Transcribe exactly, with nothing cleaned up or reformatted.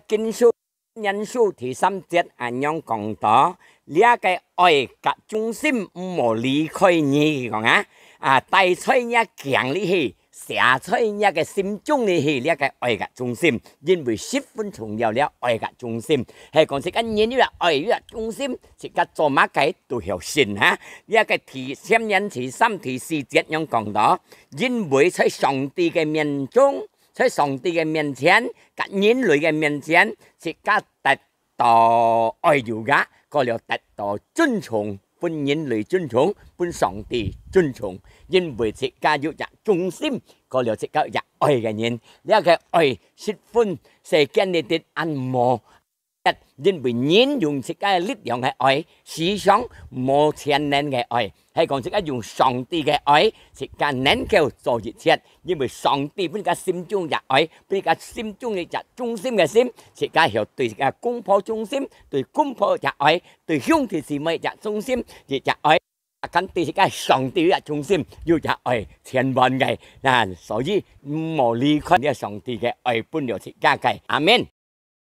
經書 箴言書第三節恁樣講到：這个愛甲忠心毋好離開你，佢講啊，啊，戴在若頸裡去，寫在若个心中裡去，這个愛甲忠心，因為十分重要了，愛甲忠心。係講自家人有若愛，有若忠心，自家做麼个都曉信哈。這个第箴言第三、第四節樣講到：因為在上帝个面中，在上帝个面前，甲人類个面前，自家得到愛有个，過了得到尊重，分人類尊重，分上帝尊重，因為自家有若忠心，過了自家有若愛个人，這个愛十分世間裡底恁無，因為人用自家个力量个愛，時常無全能个愛。 係講自家用上帝个愛，自家能夠做一切，因為上帝分自家心中有愛，分自家心中有一隻忠心个心，自家曉對自家公婆忠心，對公婆有隻愛，對兄弟姊妹有隻忠心，有隻愛，敢對自家上帝有隻忠心，有隻愛，全完个。啊，所以毋好離開這上帝个愛分了自家个。阿們。